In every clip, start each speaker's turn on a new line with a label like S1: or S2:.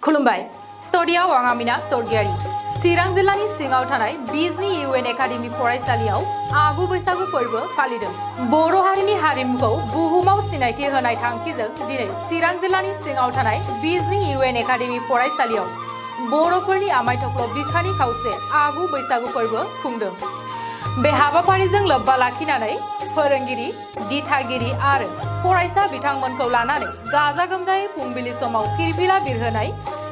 S1: खुलुमबाय स्टुडियाव आं आमिना सरगियारि चिरां जिल्लानि सिङाव थानाय बिजनी इउएन एकाडेमी फरायसालियाव आगु बैसागु फोरबो फालिदों। बर' हारिनि हारिमुखौ बुहुमाव सिनायथि होनाय थांखिजों दिनै चिरां जिल्लानि सिङाव थानाय बिजनी इउएन एकाडेमी फरायसालियाव बर'फोरनि आमाय थख्ल' बिखानि खावसे आगु बैसागु फोरबो खुंदों। बे हाबाफारिजों लोब्बा लाखिनानै फोरोंगिरि, दिथागिरि आरो फरायसा बिथांमोनखौ लानानै गाजा गोमजायै फुंबिलि समाव फिरफिला बिरहोनाय,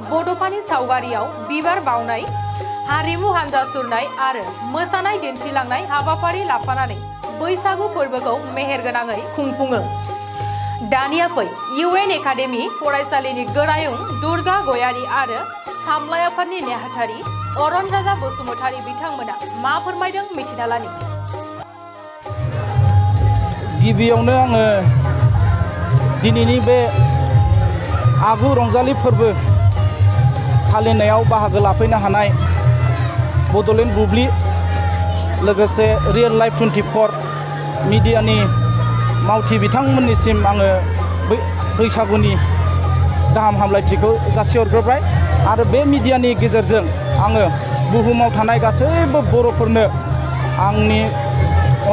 S1: बड'फानि सावगारियाव बिबार बावनाय, हारिमु हान्जा सुरनाय आरो मोसानाय दिन्थिलांनाय हाबाफारि लाफानानै बैसागु फोरबोखौ मेहेरगोनाङै खुंफुङो। दानिया फै इउएन एकाडेमी फरायसालिनि गोरायुं दुर्गा गयारी आरो सामलाय आफादनि नेहाथारि अरन राजा बसुमतारी बिथांमोना मा फोरमायदों मिथिना लानि।
S2: गिबियावनो आङो दिनैनि बे आगु रंजालि फोरबो फालिनायाव बाहागो लाफैनो हानाय बड'लेण्ड बुब्लि लोगोसे रियेलाइभ 24 मिडियानि मावथि बिथांमोननिसिम आङो बैसागुनि गाहाम हामलायथिखौ जासिहरग्रोबाय आरो बे मिडियानि गेजेरजों आङो बुहुमाव थानाय गासैबो बर'फोरनो आंनि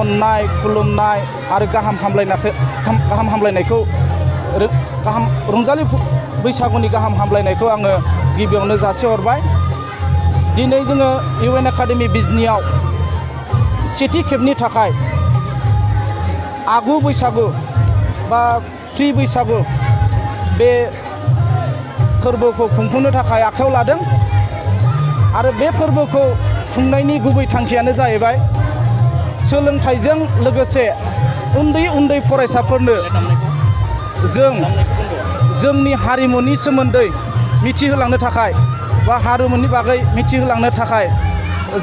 S2: अननाय, खुलुमनाय आरो गाहाम हामलायनायखौ रंजालि बैसागुनि गाहाम हामलायनायखौ आङो गिबियावनो जासिहरबाय। दिनै जोङो इउएन एकाडेमी बिजनीआव सेथि खेबनि थाखाय आगु बैसागु बा प्रि बैसागु बे फोरबोखौ खुंफुंनो थाखाय आखायाव लादों आरो बे फोरबोखौ खुंनायनि गुबै थांखियानो जाहैबाय सोलोंथाइजों लोगोसे उन्दै उन्दै फरायसाफोरनो जोंनि हारिमुनि सोमोन्दै मिथिहोलांनो थाखाय बा हारिमुनि बागै मिथिहोलांनो थाखाय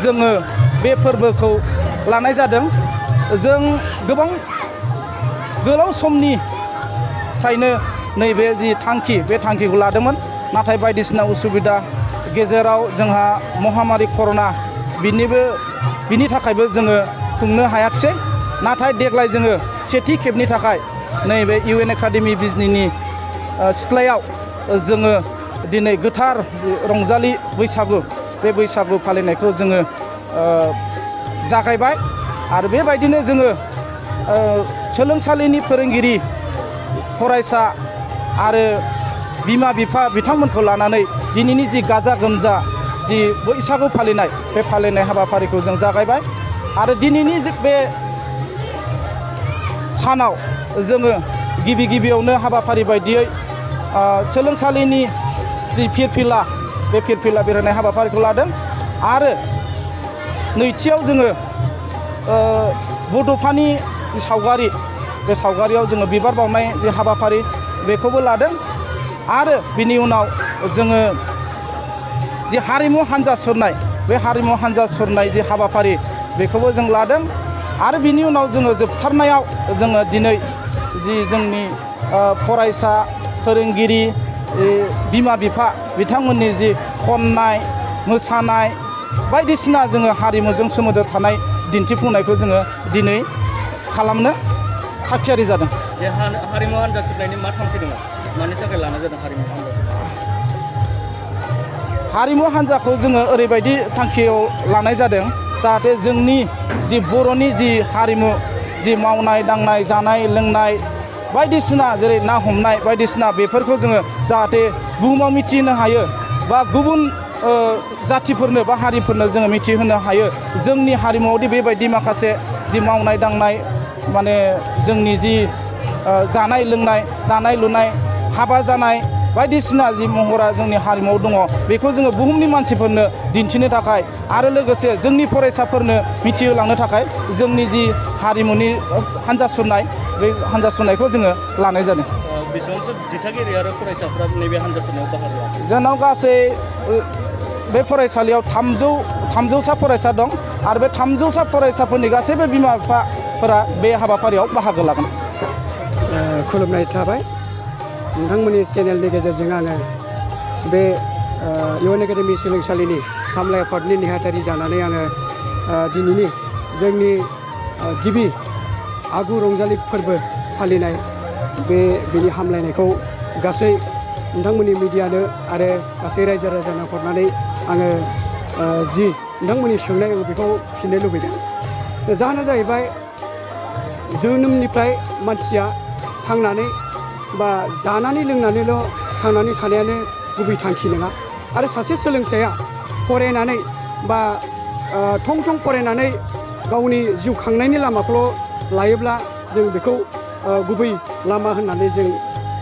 S2: जोङो बे फोरबोखौ लानाय जादों। जों गोबां गोलाव समनिफ्रायनो नैबे जि थांखि बे थांखिखौ लादोंमोन, नाथाय बायदिसिना उसुबिदा गेजेराव जोंहा महामारि कर'ना बिनि थाखायबो जोङो खुंनो हायाखिसै। नाथाय देग्लाय जोङो सेथि खेबनि थाखाय नैबे इउएन एकाडेमी बिजनीनि सिथ्लायाव जोङो दिनै गोथार रंजालि बैसागु बे बैसागु फालिनायखौ जोङो जागायबाय आरो बेबायदिनो जोङो सोलोंसालिनि फोरोंगिरि, फरायसा आरो बिमा बिफा बिथांमोनखौ लानानै दिनैनि जि गाजा गोमजा जि बैसागु फालिनाय बे फालिनाय हाबाफारिखौ जों जागायबाय आरो दिनैनि बे सानाव जोङो गिबियावनो हाबाफारि बायदियै सोलोंसालिनि जि फिरफिला बे फिरफिला बेरायनाय हाबाफारिखौ लादों आरो नैथियाव जोङो बड'फानि सावगारि बे सावगारियाव जोङो बिबार बावनाय जि हाबाफारि बेखौबो लादों आरो बिनि उनाव जोङो जि हारिमु हान्जा सुरनाय बे हारिमु हान्जा सुरनाय जि हाबाफारि बेखौबो जों लादों आरो बिनि उनाव जोङो जोबथारनायाव जोङो दिनै जि जोंनि फरायसा, फोरोंगिरि, बिमा बिफा बिथांमोननि जि खननाय, मोसानाय बायदिसिना जोङो हारिमुजों सोमोन्दो थानाय दिन्थिफुंनायखौ जोङो दिनै खालामनो थागथियारि जादों।
S3: बे हारिमु हान्जा सुरनायनि मा थांखि दङ? मानि थाखाय लानाय जादों हारिमु हान्जा?
S2: हारिमु हान्जाखौ जोङो ओरैबायदि थांखियाव लानाय जादों जाहाथे जोंनि जि बर'नि जि हारिमु, जि मावनाय दांनाय, जानाय लोंनाय बायदिसिना जेरै ना हमनाय बायदिसिना बेफोरखौ जोङो जाहाथे बुहुमाव मिथिहोनो हायो बा गुबुन जाथिफोरनो बा हारिफोरनो जोङो मिथिहोनो हायो जोंनि हारिमुआवदि बेबायदि माखासे जि मावनाय दांनाय माने जोंनि जि जानाय लोंनाय, दानाय लुनाय, हाबा जानाय बायदिसिना जि महरा जोंनि हारिमुआव दङ बेखौ जोङो बुहुमनि मानसिफोरनो दिन्थिनो थाखाय आरो लोगोसे जोंनि फरायसाफोरनो मिथिहोलांनो थाखाय जोंनि जि हारिमुनि हान्जा सुरनाय बे हान्जा सुरनायखौ जोङो लानाय जादों।
S3: बेसेबांसो दिथागिरि आरो फरायसाफ्रा नैबे हान्जा सुरनायाव बाहागो लादों?
S2: जोंनाव गासै बे फरायसालियाव 300सा फरायसा दं आरो बे 300सा फरायसाफोरनि गासैबो बिमा बिफाफोरा बे हाबाफारियाव बाहागो लागोन।
S4: खुलुमनाय थाबाय नोंथांमोननि चेनेलनि गेजेरजों आङो बे इउएन एकाडेमी सोलोंसालिनि सामलाय आफादनि नेहाथारि जानानै आङो दिनैनि जोंनि गिबि आगु रंजालि फोरबो फालिनाय बेनि हामलायनायखौ गासै नोंथांमोननि मिडियानो आरो गासै रायजो राजानो हरनानै आङो जि नोंथांमोननि सोंनाय आं बेखौ फिननो लुबैदों। जाहोना जाहैबाय जोनोमनिफ्राय मानसिया थांनानै बा जानानै लोंनानैल' थांनानै थानायानो गुबै थांखि नङा आरो सासे सोलोंसाया फरायनानै बा थं थं फरायनानै गावनि जिउ खांनायनि लामाखौल' लायोब्ला जों बेखौ गुबै लामा होननानै जों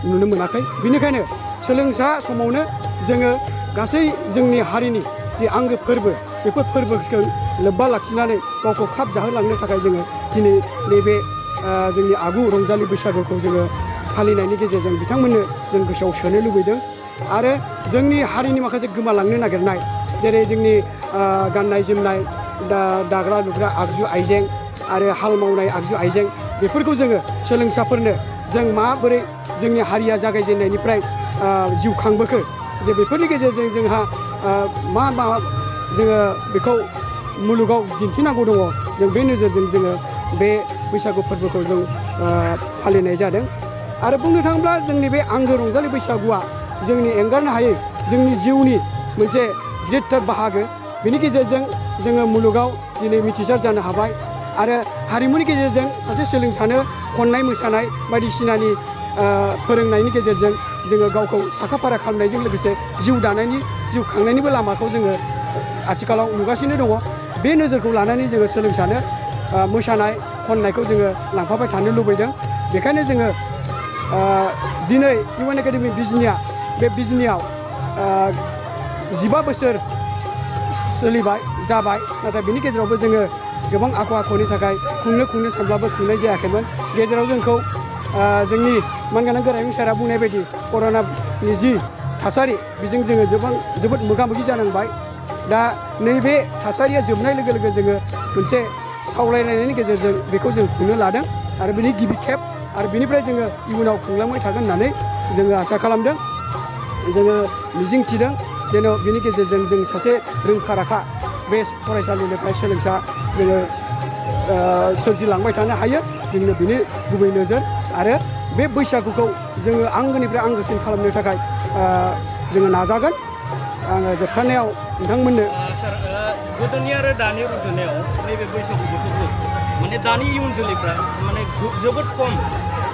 S4: नुनो मोनाखै। बेनिखायनो सोलोंसा समावनो जोङो गासै जोंनि हारिनि जि आंगो फोरबो बेफोर फोरबोखौ लोब्बा लाखिनानै गावखौ खाब जाहोलांनो थाखाय जोङो दिनै नैबे जोंनि आगु रंजालि बैसागुखौ जोङो फालिनायनि गेजेरजों बिथांमोननो जों गोसोआव सोनो लुबैदों आरो जोंनि हारिनि माखासे गोमालांनो नागिरनाय जेरै जोंनि गाननाय जोमनाय दाग्रा लुग्रा आगजु आइजें आरो हाल मावनाय आगजु आइजें बेफोरखौ जोङो सोलोंसाफोरनो जों माबोरै जोंनि हारिया जागायजेननायनिफ्राय जिउ खांबोखो जे बेफोरनि गेजेरजों जोंहा मा जोङो बेखौ मुलुगाव दिन्थिनांगौ दङ जों बे नोजोरजों जोङो बे बैसागु फोरबोखौ जों फालिनाय जादों। आरो बुंनो थाङोब्ला जोंनि बे आंगो रंजालि बैसागुआ जोंनि एंगारनो हायै जोंनि जिउनि मोनसे गिदिरथार बाहागो। बेनि गेजेरजों जोङो मुलुगाव दिनै मिथिसार जानो हाबाय आरो हारिमुनि गेजेरजों सासे सोलोंसानो खननाय मोसानाय बायदिसिनानि फोरोंनायनि गेजेरजों जोङो गावखौ साखा फारा खालामनायजों लोगोसे जिउ दानायनि जिउ खांनायनिबो लामाखौ जोङो आथिखालाव नुगासिनो दङ। बे नोजोरखौ लानानै जोङो सोलोंसानो मोसानाय खननायखौ जोङो लांफाबाय थानो लुबैदों। बेखायनो जोङो दिनै इउएन एकाडेमि बिजनिया बे बिजनियाव 15 बोसोर सोलिबाय जाबाय नाथाय बिनि गेजेरावबो जोङो गोबां आख' आखुनि थाखाय खुंनो सानब्लाबो खुंनाय जायाखैमोन। गेजेराव जोंखौ जोंनि मानगोनां गोरायुं सारा बुंनाय बायदि कर'नानि जि थासारि बेजों जोङो जोबोद मोगा मोगि जानांबाय। दा नैबे थासारिया जोबनाय लोगो लोगो जोङो मोनसे सावरायलायनायनि गेजेरजों बेखौ जों खुंनो लादों आरो बिनि गिबि खेब आरो बिनिफ्राय जोङो इयुनाव खुंलांबाय थागोन होननानै जोङो आसा खालामदों। जोङो मिजिं थिदों जेन' बिनि गेजेरजों जों सासे रोंखा राखा बे फरायसालिनिफ्राय सोलोंसा जोङो सोरजिलांबाय थानो हायो। जोंनो बिनि गुबै नोजोर आरो बे बैसागुखौ जोङो आंगोनिफ्राय आंगोसिन खालामनो थाखाय जोङो नाजागोन। आङो जोबथारनायाव नोंथांमोननो
S3: सार गोदोनि आरो दानि रुजुनायाव नैबे बैसागु बोथोरखौ माने दानि इयुन जोलैफ्रा माने जोबोद खम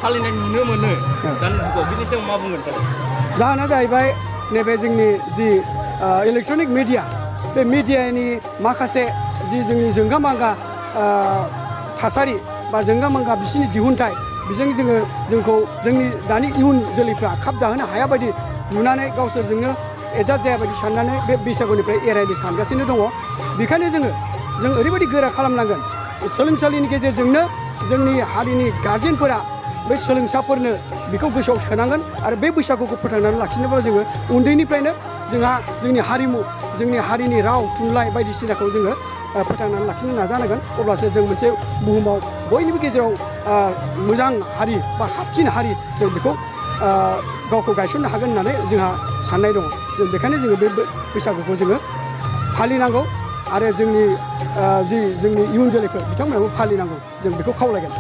S3: फालिनाय नुनो मोनो दानि जुगाव बिनि सायाव मा बुंगोन सार?
S4: जाहोना जाहैबाय नैबे जोंनि जि इलेक्ट्रनिक मिडिया बे मिडियानि माखासे जि जोंनि जोंगा मागा थासारि बा जोंगा मागा बिसिनि दिहुनथाइ बेजों जोंखौ जोंनि दानि इयुन जोलैफ्रा खाब जाहोनो हाया बायदि नुनानै गावसोरजोंनो एडजास्ट जाया बायदि साननानै बे बैसागुनिफ्राय एरायनो सानगासिनो दङ। बेखायनो जों ओरैबायदि गोरा खालामनांगोन सोलोंसालिनि गेजेरजोंनो जोंनि हारिनि गार्जेनफोरा बे सोलोंसाफोरनो बेखौ गोसोआव सोनांगोन आरो बे बैसागुखौ फोथांनानै लाखिनोब्ला जोङो उन्दैनिफ्रायनो जोंहा जोंनि हारिमु जोंनि हारिनि राव थुनलाइ बायदिसिनाखौ जोङो फोथांनानै लाखिनो नाजानांगोन। अब्लासो जों मोनसे बुहुमाव बयनिबो गेजेराव मोजां हारि बा साबसिन हारि जों बेखौ गावखौ गायसननो हागोन होननानै जोंहा साननाय दङ। जों बेखायनो जोङो बे बैसागुखौ जोङो फालिनांगौ आरो जोंनि इयुन जोलैफोर बिथांमोनाबो फालिनांगौ जों बेखौ खावलायगोन।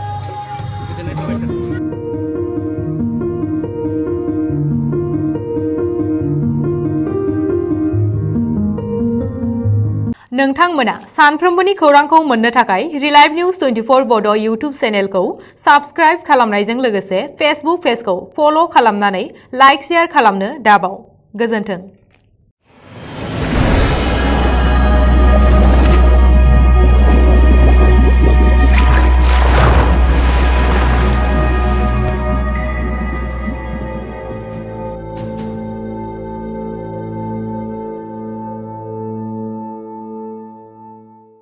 S1: नोंथांमोना सानफ्रोमबोनि खौरांखौ मोननो थाखाय रिलाइभ निउज 24 बड' इउटुब चेनेलखौ साबस्क्राइब खालामनायजों लोगोसे फेसबुक पेजखौ फल' खालामनानै लाइक शेयार खालामनो दाबाव। गोजोन्थों।